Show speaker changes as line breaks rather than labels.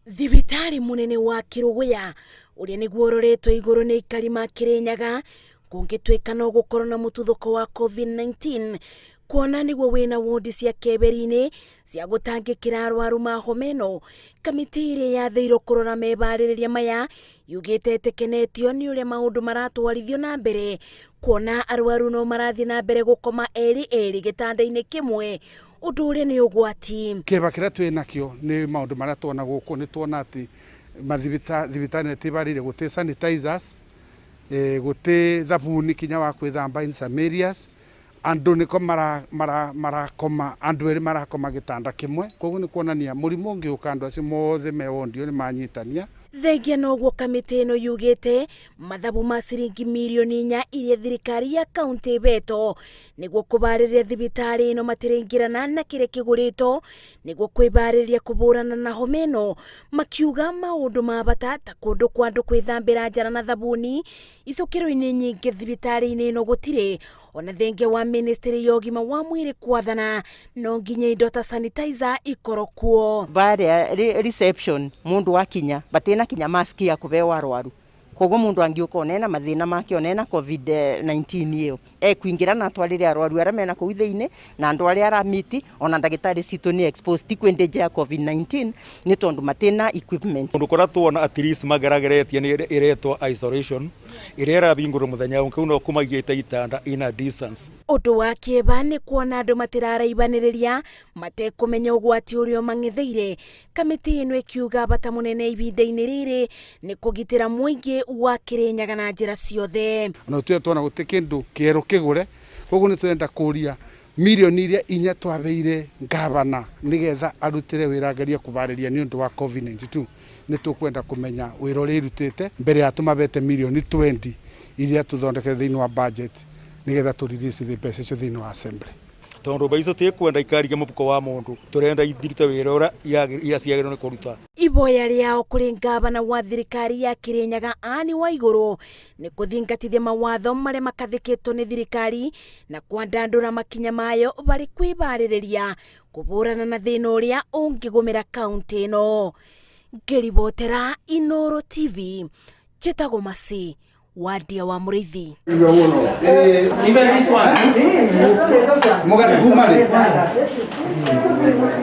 Thibitarĩ mũnene wa Kĩrũgũya ũrĩa nĩguo ũroretwo igũrũ nĩ aikari ma Kĩrĩnyaga kũngĩtuĩka no gũkorwo na mũtuthũko wa COVID-19 kuona nĩguo wĩna wondi cia keberi-inĩ cia gũtangĩkĩra arwaru ma homa ĩno. Kamĩtĩ ĩrĩa yathĩirwo kũrora mebarĩrĩria maya yugĩte ĩtekenetio nĩ ũrĩa maũndũ maratwarithio na mbere kuona arwaru no marathiĩ na mbere gũkoma erĩ erĩ gĩtanda-inĩ kĩmwe ũndũ ũrĩa nĩ ũgwati.
Kĩeba kĩrĩa twĩ nakĩo nĩ maũndũ marĩa tuona gũkũ nĩ tuona atĩ mathibitarĩ nĩ tibarĩire gũtĩ sanitizers, gũtĩ thabuni kinya wa kwĩthamba in some areas. Andũ nĩko marakoma andũ erĩ marakoma gĩtanda kĩmwe, koguo nĩ kuonania mũrimũ ũngĩũka andũ acio mothe me wondi nĩ manyitania.
Thengia noguo kamĩtĩ ĩno yugĩte mathabu ma ciringi mirioni 4 iria thirikari ya kaunti ĩbetwo nĩguo kũbarĩrĩria thibitarĩ ĩno matiraingĩrana na kĩrĩa kĩgũrĩtwo nĩguo kwĩbarĩrĩria kũbũrana na homa ĩno, makiuga maũndũ ma bata ta kũndũ kwa andũ kwĩthambĩra njara na thabuni icukĩro-inĩ nyingĩ thibitarĩ-inĩ ĩno gũtirĩ ona thengia wa ministry ya ũgima wa mwĩrĩ kwathana no nginya indo ta sanitizer ikorwo kuo.
Baria reception mundu akinya batina kinya mask ya kubewa arwaru, koguo mundu angiuka onena mathina make onena COVID-19 iyo ekuingira na atwarire arwaru aria mena kuu thiini na andu aria aramiti ona ndagitari citu ni exposed ti kwĩ danger ya COVID-19 ni tondu matina equipment.
Kundu kuria tuona at least magerageretie ni iretwo isolation iria irabingurwo muthenya ungi no kumaigite itanda in a distance.
Ũndũ wa kĩeva nĩ kuona andũ matiraraibanĩrĩria matekũmenya ũgwati ũrĩa ũmang'etheire. Kamĩtĩ ĩno ĩkiuga bata mũnene ihinda-inĩ rĩrĩ nĩ kũgitĩra mũingĩ wa Kĩrĩnyaga na njĩra ciothe.
Ona tuya tuona gũtĩ kĩndũ kĩerũ kĩgũre, koguo nĩ tũrenda kũria mirioni iria 4 twabeire ngavana nigetha arutire wĩra agerie kũbarĩria nĩ ũndũ wa COVID-19. Nĩ tũkwenda kũmenya wĩra ũrĩa irutĩte mbere ya tũmabete mirioni 20 iria tũthondekete thĩinĩ wa budget nigetha tũ release mbeca icio thĩinĩ wa assembly.
Tondu mbeca icio tikwenda ikarige mũbuko wa mũndũ, tũrenda ithirute wĩra ũrĩa iria ciagĩrĩirwo nĩ kũruta.
Iboya rĩao kũrĩ ngavana wa thirikari ya Kĩrĩnyaga Anne Waigũrũ nĩ kũthingatithia mawatho marĩa makathĩkĩtwo nĩ thirikari na kwandandũra makinya mayo barĩ kwĩbarĩrĩria kũbũrana na thĩna ũrĩa ũngĩgũmĩra kaunti ĩno. Ngĩribotera Inooro TV, njĩtagwo Mercy Wandia wa Mũrĩithi.
Even this one.